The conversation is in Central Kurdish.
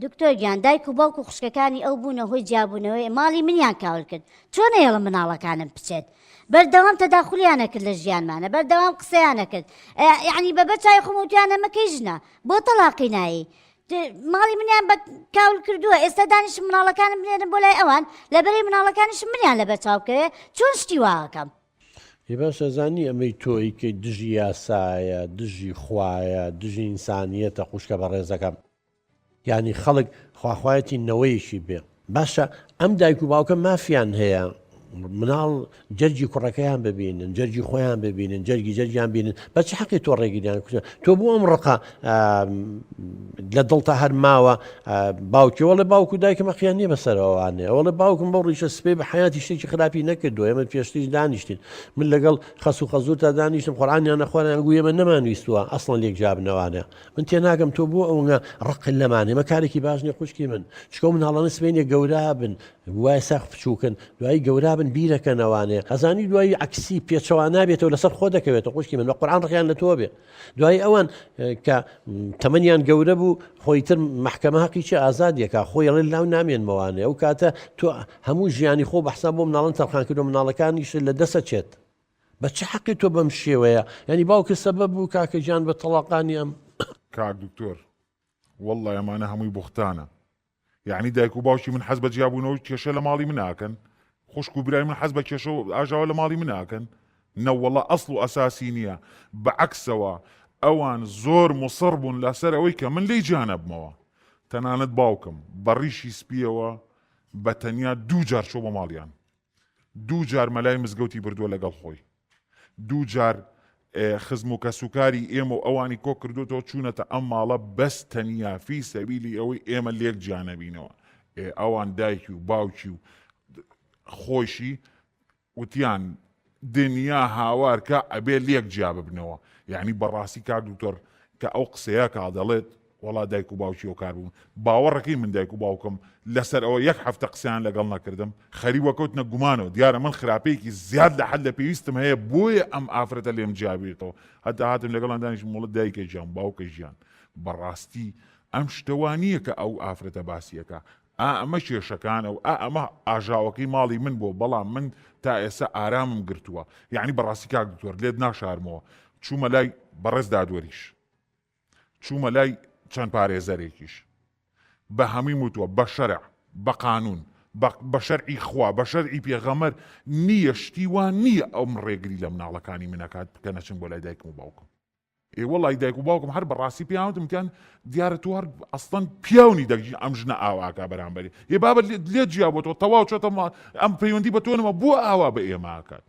دکتۆر گیان دایک و باوک و خوشکەکانی ئەو بوونە هۆی جیابوونەوەی ماڵی منیان کاول کرد چۆن ئەیەڵم مناڵەکانم بچێت بەردەوام تەداخولیان ئەکرد لە ژیانمانە بەردەوام قسەیان ئەکرد یعنی بە بەر چاوی خۆم وتویان ئەمە کەی ژنە بۆ تەلاقی نایی ماڵی منیان بە کاول کردووە ئێستا دانیشم مناڵەکانم بنێرم بۆ لای ئەوان لەبەرەی مناڵەکانیشم منیان لەبەر چاو بکەوێ چۆن شتی واکەم ئێ باشە زانی ئەمەی تۆ ئەیکەیت دژی یاسایە دژی خوایە دژی ئینسانیەتە خوشکە بەڕێزەکەم یانی خەڵک خواخوایەتی نەوەیەکی بێ باشە ئەم دایک و باوکە مافیان هەیە مناڵ جەرگی کوڕەکەیان ببینن جەرگی خۆیان ببینن جەرگی جەرگیان بینن بە چ حەقی تۆ ڕێگریان کوژە تۆ بۆ ئەم ڕقە لە دڵتا هەر ماوە باوکی وەڵێ باوک و دایکم حەقیان نییە بەسەرەوانێ ئەوڵێ باوکم بەو ڕیشە سپێ بە حیاتی شتێکی خراپی نەکردو ئێمە پێشتریش دانیشتین من لەگەڵ خەس و خەزور تا دانیشتم قورئانیان نەخوارد گوو ئێمە نەمانویستووە ئەسڵەن لێک جیابنەوانێ من تێناگەم تۆ بۆ ئەوەنگە ڕقت لەمانێ مە کارێکی باش نیە خوشکی من چکە و مناڵانە سبەینێ گەورە بن وای ساخ بچووکن دوایی گەورە بن بیرەکەنەوانێ ئەزانی دوایی عەکسی پێچەوان نابێتەوە لەسەر خۆ دەکەوێتەوە خوشکی من بە قورئان ڕقیان لە تۆ بێ دوایی ئەوان کە تەمەنیان گەورە بوو خۆی تر مەحکەمە هەقی چی ئازادیەکە خۆی ئەڵێ لاو نامێنمەوانێ ئەو کاتە تۆ هەموو ژیانی خۆ بە حساب بۆ مناڵان تەرخان کردو مناڵەکانیش لە دەسە چێت بە چ حەقی تۆ بەم شێوەیە یعنی باوکە سەبەب بوو کاکە گیان بە تەڵاقانی ئەم کاک دکتۆر واللە ئەمانە هەمووی بوختانە یعنی دایک و باوکی من حەز بە جیابوونەوەی کێشە لە ماڵی من ناکەن خوشک و برای من حەز بە کێشە و ئاژاوە لە ماڵی من ناکەن نەوەڵە ئەسڵ و ئەساسی نییە بە عەکسەوە ئەوان زۆر موسڕ بوون لەسەر ئەوەی کە من لێی جیا نەبمەوە تەنانەت باوکم بە ڕیشی سپیەوە بە تەنیا دوو جار چۆ بۆ ماڵیان دوو جار مەلای مزگەوتی بردووە لەگەڵ خۆی دوو جار خزم و کەسوکاری ئێمە و ئەوانی کۆ کردوتەوە چوونەتە ئەم ماڵە بەس تەنیا فی سەبیلی ئەوەی ئێمە لێک جیانەبینەوە ئەوان دایکی و باوکی و خۆشی وتیان دنیا هاوار کە ئەبێ لێک جیا ببنەوە یعنی بەڕاستی کاک دکتۆر کە ئەو قسەیە کا دەڵێت وەڵا دایک و باوکی هۆکار بوون باوەڕەکەی من دایک و باوکم لەسەر ئەوە یەک هەفتە قسەیان لەگەڵ نەکردم خەریوە کەوتنە گومانەوە دیارە من خراپەیەکی زیاد لە حەد لە پێویستم هەیە بۆیە ئەم ئافرەتە لێم جیابێتەوە هەتا هاتم لەگەڵان دانیشتم وڵە دایکە گیان باوکە گیان بەڕاستی ئەم شتە وا نییە کە ئەو ئافرەتە باسیەکە ئا ئەمە کێشەکانە و ئا ئەمە ئاژاوەکەی ماڵی من بووە بەڵام من تا ئێستا ئارامم گرتووە یعنی بەڕاستی کاک دکتۆر لێت ناشارمەوە چوومە لای بەڕێز دادوەریش چوومە لای چەند پارێزەرێکیش بە هەمووی وتووە بە شەرع بە قانون بە شەرعی خوا بە شەرعی پێغەمەر نییە شتی وا نییە ئەم ڕێگری لە مناڵەکانی منەکات بکە نەچن بۆ لای دایکم و باوکم ئێ وەڵی دایک و باوکم هەر بەڕاستی پێیان وتم وتیان دیارە تۆ هەر ئەسڵەن پیاونی دەگی ئەم ژنە ئاواکە بەرامبەری ئێ بابە لێت جیا بۆتەوە تەواو چۆتە ئەم پەیوەندی بە تۆ نەما بۆ ئاوا بە ئێمە ئاکات.